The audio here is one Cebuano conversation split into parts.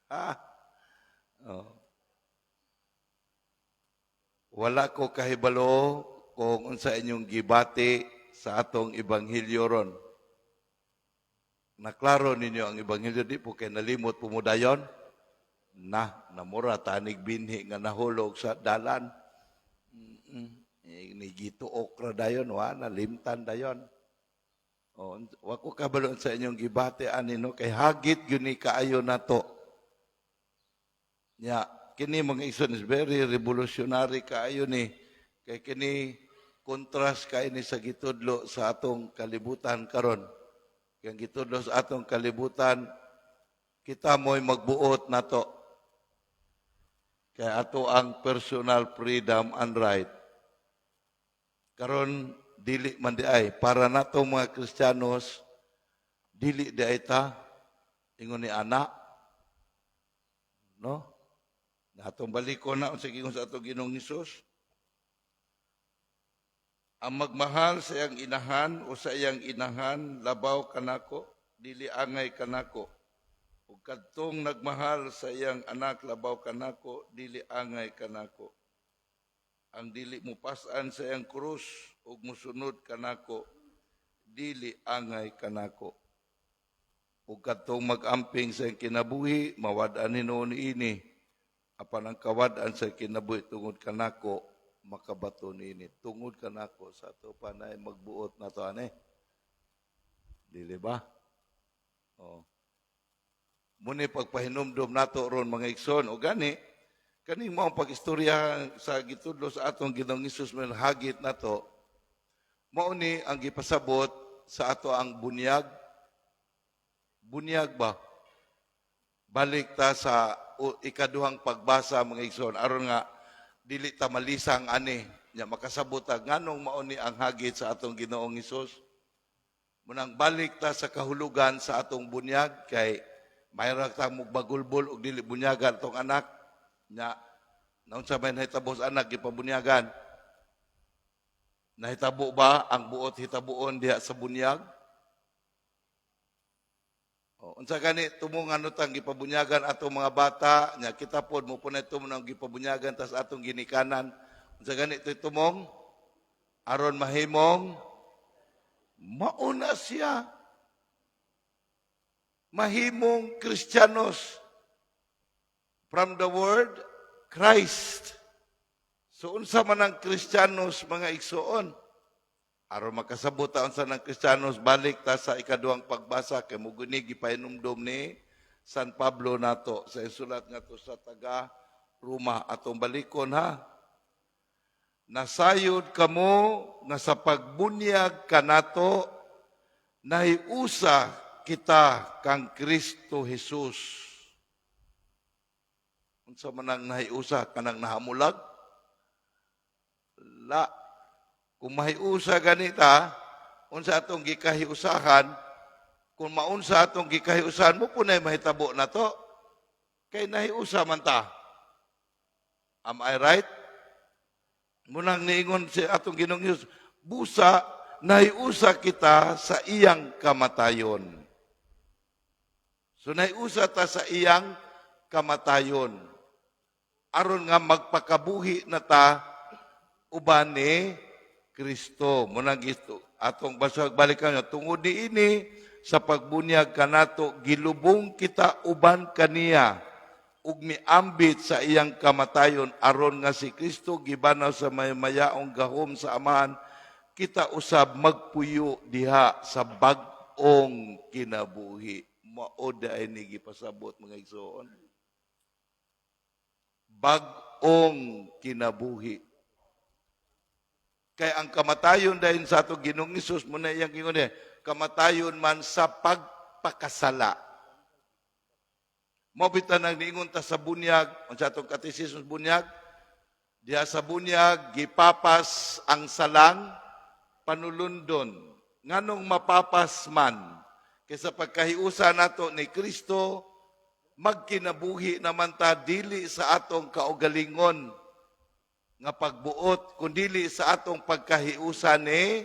Ha? Oh. Wala ko kahibalo kung unsa inyong gibati sa atong ebanghelyo ron. Naklaro ninyo ang ebanghelyo, di po kay nalimot po mo dayon? Na, namura tanig binhi nga nahulog sa dalan. Eh, ni gituok ra dayon, wa na limtan dayon. Oh, wa ko kabalo sa inyong gibati ani, no, kay hagit gyud ni kaayo nato. Nya, kini, mga igsoon, is very revolutionary kaayo ni, kay kini contrast kay ni sa gitudlo sa atong kalibutan karon. Kay ang gitudlo sa atong kalibutan, kita mo'y magbuot nato. Kay ato ang personal freedom and right. Karon dili man di ay para nato mga Kristiyanos, dili di ay ta ingon ni ana, no? Natong balikon na unsa giingon sa atong Ginoong Hesus: "Ang magmahal sa iyang inahan o sa iyang inahan labaw kanako, dili angay kanako. Ug kadtong nagmahal sa iyang anak labaw kanako, dili angay kanako. Ang dili mupas-an sa iyang krus ug musunod kanako, dili angay kanako. Ug kadtong mag-amping sa iyang kinabuhi, mawad-an hinuon niini. Apan ang kawad-an sa kinabuhi tungod kanako, makabato niini." Tungod kanako, sa ato pa na magbuot na to ane. Dili ba? Oh. Muni pagpahinumdom nato ron, mga igsoon, o gani kaning mao pag-istorya sa gitudlo sa atong Ginoong Hesus man hagit nato, mao ni ang gipasabot sa ato ang bunyag. Bunyag ba? Balik ta sa ikaduhang pagbasa, mga igsoon, aron nga dili ta malisang ani nya makasabot ta nganong mao ni ang hagit sa atong Ginoong Hesus. Munang balik ta sa kahulugan sa atong bunyag, kay mayra ta bagulbol og dili bunyagan atong anak nya. Naunsa may nahitabo sa anak gipabunyagan? Nahitabo ba ang buot hitabuon diha sa bunyag? O, unsa gani tumong ano tang gipabunyagan atong mga bata nya, kita pod mo punay tumong ang gipabunyagan tas atong ginikanan? Unsa gani to tumong aron mahimong mauna siya mahimong Kristiyanos, from the word Christ? So unsa man ang Kristiyanos, mga igsoon? Aron makasabot ta unsa ng Kristiyanos, balik ta sa ikaduhang pagbasa, kay mo guni gipahinumdom ni San Pablo nato sa isulat ngadto sa taga Roma. Atong balikon ha. "Nasayod kamo nga sa pagbunyag kanato, nahiusa kita kang Kristo Jesus." Unsa man ang nahiusa? Kanang nahamulag? La. Kung mahiusa ganita, unsa atong gikahiusahan? Kung maunsa atong gikahiusahan, mo po na mahitabo na to. Kay nahiusa man ta. Am I right? Munang niingon si atong Ginoong Hesus, busa nahiusa kita sa iyang kamatayon. So nahiusa ta sa iyang kamatayon. Aron nga magpakabuhi na ta uban ni Kristo. Munang gisto atong basag balikan nga tungod niini, sa pagbunyag kanato, gilubong kita uban kaniya ug miambit sa iyang kamatayon, aron nga si Kristo gibanaw sa maymayaong gahom sa Amahan, kita usab magpuyo diha sa bag-ong kinabuhi. Mao ay ni gipasabot, mga igsoon. Bag-ong kinabuhi. Kay ang kamatayon dahil sa ato Ginoong Hesus mo na iyang gingon eh, kamatayon man sa pagpakasala. Mao bitaw nang niingon ta sa bunyag, unsa atong katisismo sa bunyag? Diha sa bunyag gipapas ang salang panulundon. Nganong mapapas man? Kaysa pagkahiusa nato ni Kristo, magkinabuhi naman ta dili sa atong kaugalingon nga pagbuot, kundili sa atong pagkahiusa ni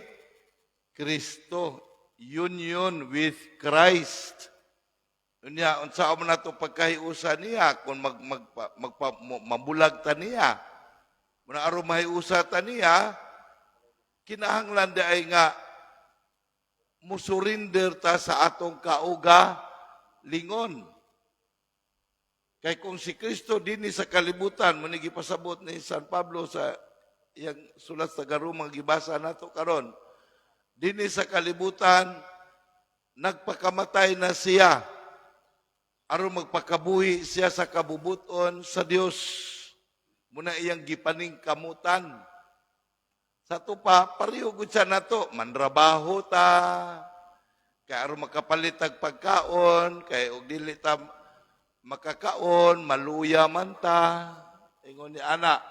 Kristo. Union with Christ. Unya, unsa man nato pagkahiusa niya kung mag, mag, magpa, mabulag ta niya? Muna aron mahiusa ta niya, kinahanglan di ay nga musurrender ta sa atong kaugalingon. Kay kung si Kristo dinhi sa kalibutan, mo gipasabot ni San Pablo sa iyang sulat sa Roma, gibasa nato karon. Dinhi sa kalibutan, nagpakamatay na siya aron magpakabuhi siya sa kabubuton sa Dios. Muna iyang gipaningkamutan. Sa ato pa, pareho gud siya nato, manrabaho ta, kay aron makapalit tag pagkaon, kay og dili ta makakaon, maluya man ta. Ingon ni ana.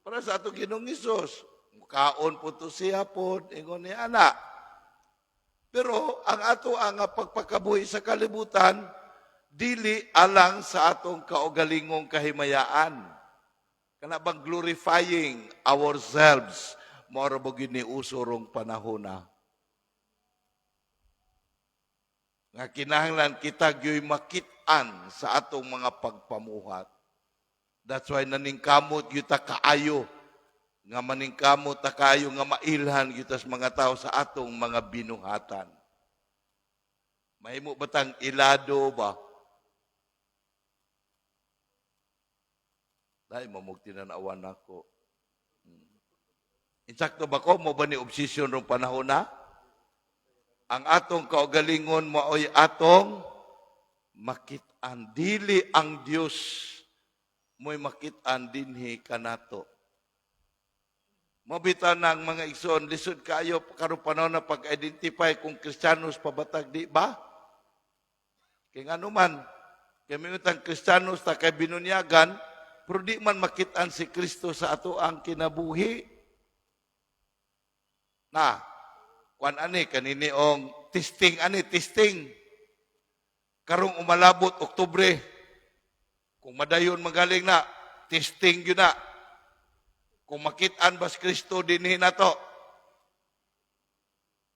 Para sa ato Ginoong Hesus, mukaon po to siya pod, ingon ni ana. Pero ang ato ang pagpakabuhi sa kalibutan, dili alang sa atong kaugalingong kahimayaan. Kana bang glorifying ourselves, mao ra ba gyud ni uso rong panahon na? Nga kinahanglan kita gyoy makit-an sa atong mga pagpamuhat. That's why naningkamot gyud ta kaayo nga maningkamot ta kaayo nga mailhan gyud sa mga tao sa atong mga binuhatan. Mahimo ba tang ilado ba? Dahil mo mong tinanawan nako. Insakto ba ko? Mo ba ni obsession rong panahon na? Ang atong kaugalingon maoy atong makit-an. Dili ang Dios mo'y makit-an dinhi kanato. Mabita ng mga igsoon, lisod kaayo karon panahon na pag-identify kung Kristiyanos pabatag di ba? Kay ngano man, kay miutang Kristiyanos ta kay binunyagan, pero di man makit-an si Kristo sa ato ang kinabuhi. Na, kuan ani kaniniong testing ani testing. Karong umalabot Oktubre, kung madayon magaling na, testing yun na. Kung makit-an bas Kristo dinhi nato.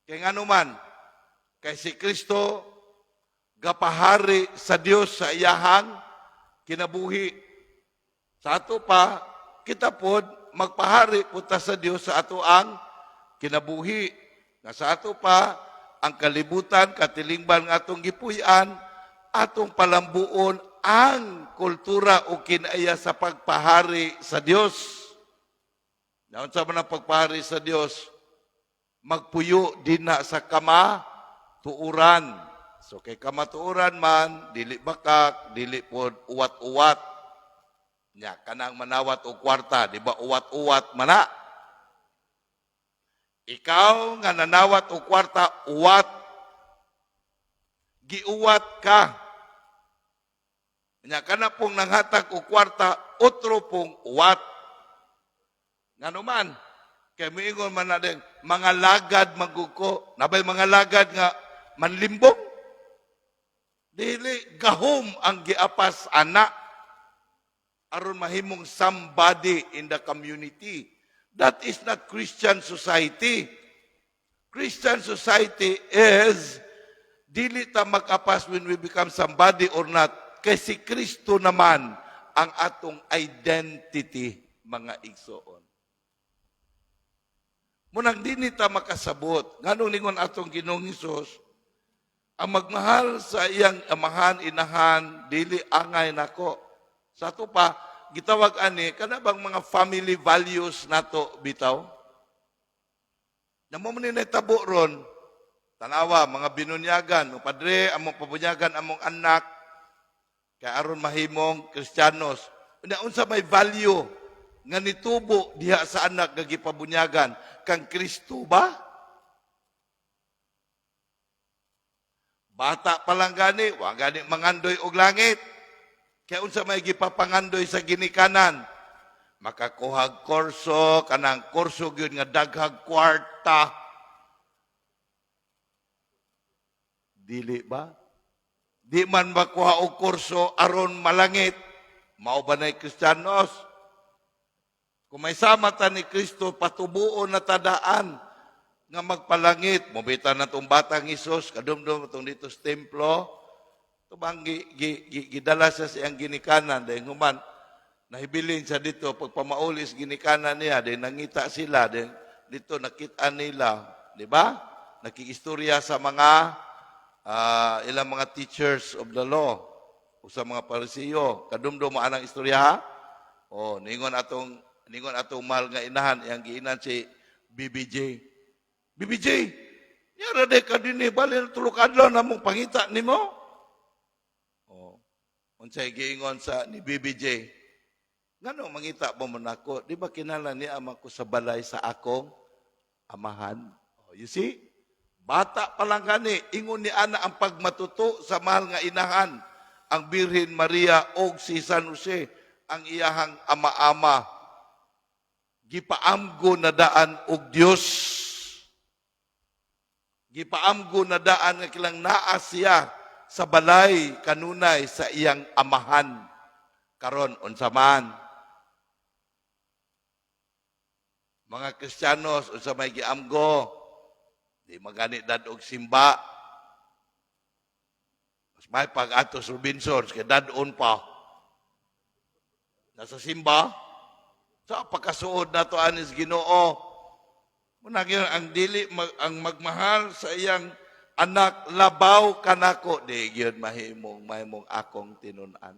Kay ngano man, kay si Kristo gapahari sa Dios sa iyahang kinabuhi. Sa ato pa, kita pod magpahari punta sa Dios sa ato ang kinabuhi. Nga sa ato pa, ang kalibutan, katilingban nga atong gipuy-an, atong palambuon ang kultura o kinaya sa pagpahari sa Dios. Naunsa man ang pagpahari sa Dios? Magpuyo dinha sa kamatuoran. So kay kamatuoran man, dili bakak, dili pod uwat-uwat. Nya kanang manawat og kwarta, di ba uwat-uwat mana? Ikaw nga nanawat og kwarta, uwat. Giuwat ka. Nya kana pong nanghatag og kwarta, otro pong uwat. Ngano man, kay moingon man na din, mga lagad maguko. Nabay mga lagad nga manlimbong? Dili, gahom ang giapas ana aron mahimong somebody in the community. That is not Christian society. Christian society is dili ta mag-apas when we become somebody or not. Kay si Kristo naman ang atong identity, mga igsoon. Munang dini ta makasabot. Nganong ningon atong Ginoong Hesus, ang magmahal sa iyang amahan, inahan, dili angay nako. Sa ato pa, gitawag ani, kana bang mga family values nato bitaw? Namo man ni tabo ron, tanawa, mga binunyagan, o padre, among pabunyagan, among anak, kay aron mahimong Kristiyanos. Unya, unsa may value nga nitubo diha sa anak nga gipabunyagan? Kang Kristo ba? Bata pa lang gani, wa gani mangandoy og langit. Kaya unsa may gipapangandoy sa ginikanan? Makakuhag kurso, kanang kurso gyud nga daghag kwarta. Dili ba? Di man makuha og kurso aron malangit. Mao ba na'y Kristiyanos? Kung may sama ta ni Kristo, patubuon na tadaan nga magpalangit. Mobita na itong batang Isos, kadumdum itong dito sa templo, Tubang gidala siya sa iyang ginikanan, dahil human nahibilin siya dito pagpamaulis ginikanan niya, dahil nangita sila, dahil dito nakita nila, di ba? Nakikistorya sa mga ilang mga teachers of the law o sa mga Parisiyo. Kadumdum mo anang istorya, ha? Oh, ningon atong mahal nga inahan, iyang giinan si BBJ. "BBJ, yara day ka dinhi, bali na 3 ka adlaw na mong pangita nimo." Oh. Unsay giingon sa ni BBJ? "Ngano mangita mo man ako? Di ba kinahanglan ni ama ko sa balay sa akong amahan?" Oh, you see? Bata pa lang gani, ingon ni ana ang pagmatuto sa mahal nga inahan, ang Birhen Maria og si San Jose, ang iyahang ama-ama. Gipaamgo na daan og Dios. Gipaamgo na daan nga kilang naa siya sa balay kanunay sa iyang amahan. Karon unsa man? Mga Kristiyanos, unsa may giamgo? Di magani dad-og simba. Mas may pag atos Robinsons, kay dad-on pa. Nasa simba, sa pagkasuod nato anis Ginoo. Muna gyud ang dili mag, ang magmahal sa iyang anak labaw kanako, di gyud mahimong akong tinun-an.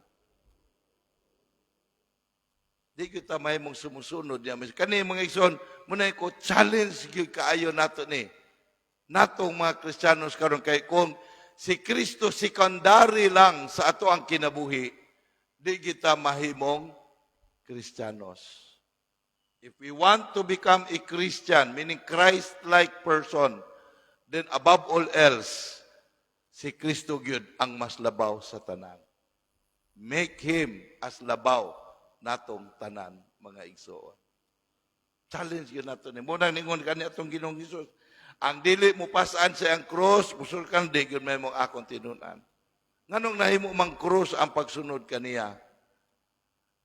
Di kita mahimong sumusunod niya. Kani, mga igsoon, muna ko challenge gyud kaayo nato ni. Natong mga Kristiyanos karon, kay kung si Kristo secondary lang sa ato ang kinabuhi, di kita mahimong Kristiyanos. If we want to become a Christian, meaning Christ-like person, then above all else, si Kristo gyud ang mas labaw sa tanan. Make Him as labaw natong tanan, mga igsoon. Challenge gyud nato ni. Munang ningon kani atong Ginoong Hesus, ang dili mo pasan sa iyang cross, musul kang di gyud mahimong akong tinun-an. Nganong nahimo mang cross ang pagsunod kaniya?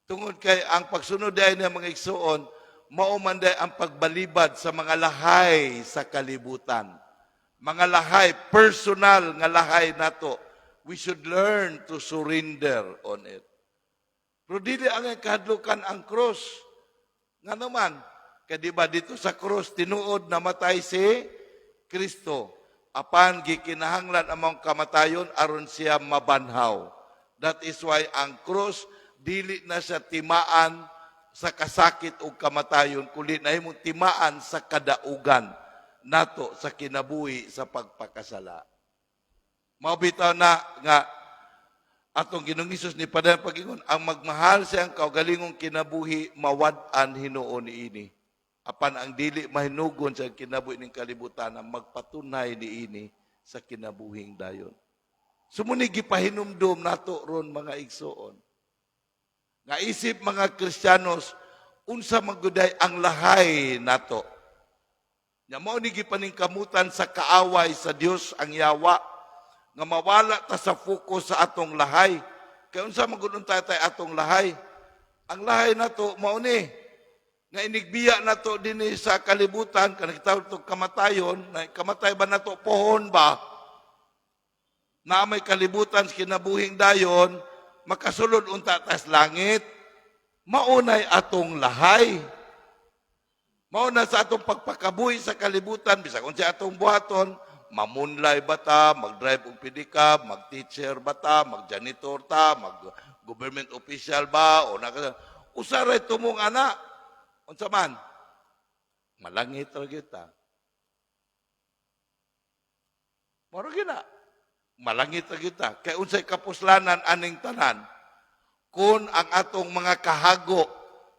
Tungod kay ang pagsunod diay niya, mga igsoon, mao man day ang pagbalibad sa mga lahay sa kalibutan. Mga lahay, personal nga lahay nato. We should learn to surrender on it. Pero dili ang kahadlukan ang cross. Nga naman, kay di ba dito sa cross tinuod namatay si Kristo. Apan gikinahanglan among kamatayon aron siya mabanhaw. That is why ang cross dili na siya timaan sa kasakit o kamatayon, kundi nahimong timaan sa kadaugan nato sa kinabuhi sa pagpakasala. Mao bitaw na nga atong Ginoong Hesus ni padayon pag-ingon, ang magmahal sa iyang kaugalingong kinabuhi mawad-an hinuon niini. Apan ang dili mahinugon sa kinabuhi ning kalibutan ang magpatunay niini sa kinabuhing dayon. Sumuni gipahinumdum nato ron, mga igsoon. Nga isip mga Kristiyanos, unsa maguday ang lahay nato? Nya mao ni gipaningkamutan sa kaaway sa Dios, ang yawa, nga mawala ta sa focus sa atong lahay. Kay unsa man gud unta tay atong lahay? Ang lahay nato mao ni nga inigbiya nato dinhi sa kalibutan, kanang gitawag to kamatayon, na kamatay ba nato pohon ba? Na may kalibutan sa kinabuhing dayon, makasulod unta tas langit. Maunay atong lahay. Mao na sa atong pagpakabuhi sa kalibutan, bisag unsa atong buhaton, mamunlay ba ta, mag-drive og pedicab, mag-teacher ba ta, mag-janitor ta, mag-government official ba, o naka, usa ra tumong ana. Unsa man? Malangit ra gyud ta. Moro gyud na. Malangit ra gyud ta. Kay unsay kapuslanan aning tanan? Kung ang atong mga kahago,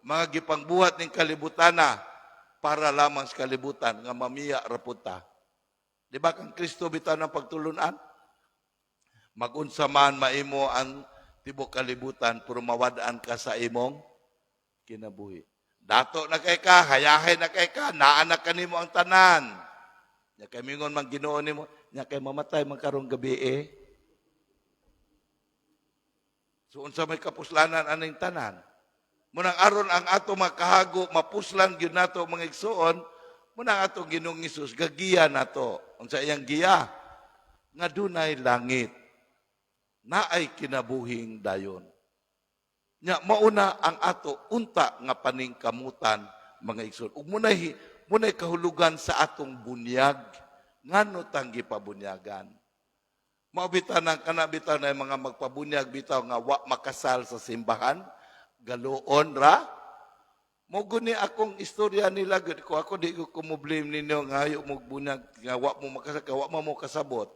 mga gipangbuhat ning kalibutana, para lamang sa kalibutan nga mamiya ra pud ta. Di ba kang Kristo bitaw ng pagtulunan? Magunsa man maimo ang tibok kalibutan, pero mawad-an ka sa imong kinabuhi. Dato na kay ka, hayahay na kay ka, naanak kanimo ang tanan. Nya kay mingon man Ginoo nimo, nya kay mamatay man karong gabi eh. So unsa may kapuslanan aning tanan? Munang aron ang ato makahago, mapuslan gyud nato, mga igsoon, munang ato Ginoong Hesus gagiya nato. Unsa iyang giya? Nga dunay langit. Naay kinabuhing dayon. Nya mauna ang ato unta nga paningkamutan, mga igsoon. Ug munay kahulugan sa atong bunyag, ngano tang gipabunyagan. Mao bitaw nang kana bitaw na mga magpabunyag bitaw nga wa makasal sa simbahan, galoon ra. Mo guni akong istorya nila gud ko, ako di ko mo-blame ninyo nga hayo mo bunyag nga wa mo makasal, wa mo kasabot.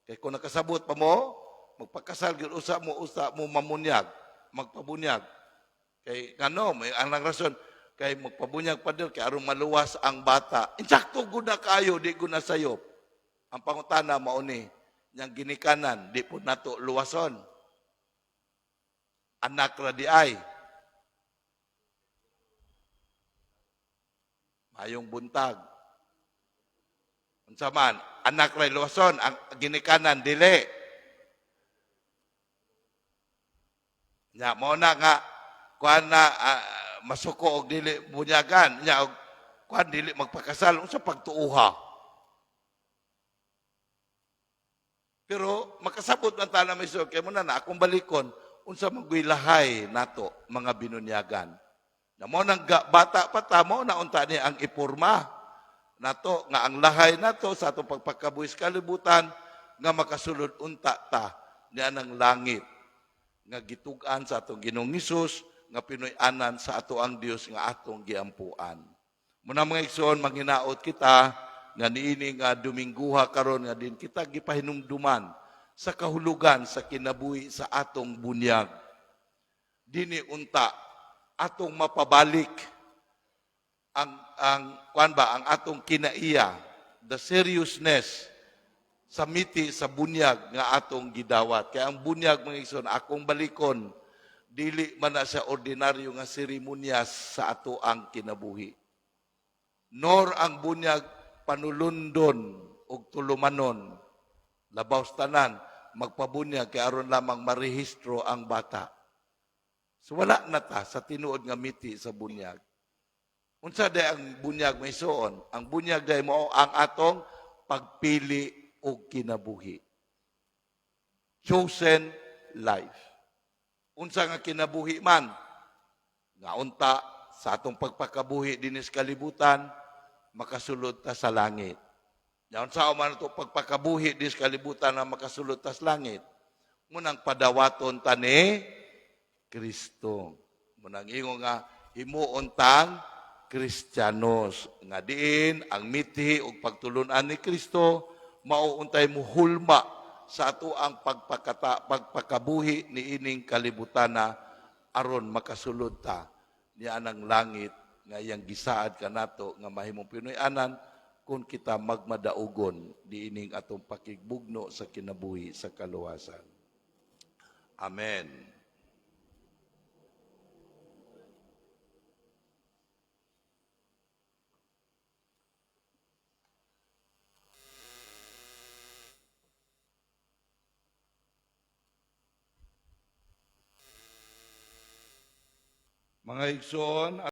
Kay kung nakasabot pa mo, magpakasal gyud usa mo mamunyag, magpabunyag. Kay ngano, may ang rason kay magpabunyag pa kay aron maluwas ang bata. Insakto gud na kaayo, di gud na sayop. Ang pangutana mao ni, yang ginikanan di po nato luwason. Anak ra di ay. Mayong buntag. Unsa man, anak ra luwason, ang ginikanan dili. Nya mo na nga kuan na masuko og dili bunyagan, nya og kuan dili magpakasal, unsa pagtuuha? Pero makasabot man ta na may kay mo na na akong balikon unsa magwilahay nato mga binunyagan. Na mo nang bata pa ta, mo na unta ni ang ipurma nato nga ang lahay nato sa atong pagpakabuhi sa kalibutan nga makasulod unta ta niya ng langit nga gitug-an sa atong Ginoong Hesus nga Pinoy-anan sa ato ang Dios nga atong giampuan. Muna mga igsoon, manghinaot kita nga niini nga Domingguha karon nga din kita gipahinumduman sa kahulugan sa kinabuhi sa atong bunyag. Dini unta atong mapabalik ang kuan ba ang atong kinaiya, the seriousness sa miti sa bunyag nga atong gidawat. Kaya ang bunyag, mga igsoon, akong balikon, dili man na sa ordinaryo nga seremonyas sa ato ang kinabuhi. Nor ang bunyag panulundon og tulumanon. Labaw sa tanan, magpabunyag kay aron lamang marehistro ang bata. So wala na ta sa tinuod nga miti sa bunyag. Unsa day ang bunyag, may suon? Ang bunyag day mao ang atong pagpili og kinabuhi. Chosen life. Unsa nga kinabuhi man nga unta sa atong pagpakabuhi dinhi sa kalibutan makasulod ta sa langit. Nya unsa man ato pagpakabuhi dinhi sa kalibutan na makasulod ta sa langit? Munang padawaton ta ni Kristo. Munang ingon nga himuon tang Kristiyanos nga diin ang mithi ug pagtulunan ni Kristo mao untay muhulma sa ato ang pagpakabuhi niining kalibutana aron makasulod ta niya ang langit nga iyang gisaad kanato nga mahimong Pinoy-anan kung kita magmadaugon niining atong pakigbugno sa kinabuhi sa kaluwasan. Amen. Mga igsoon,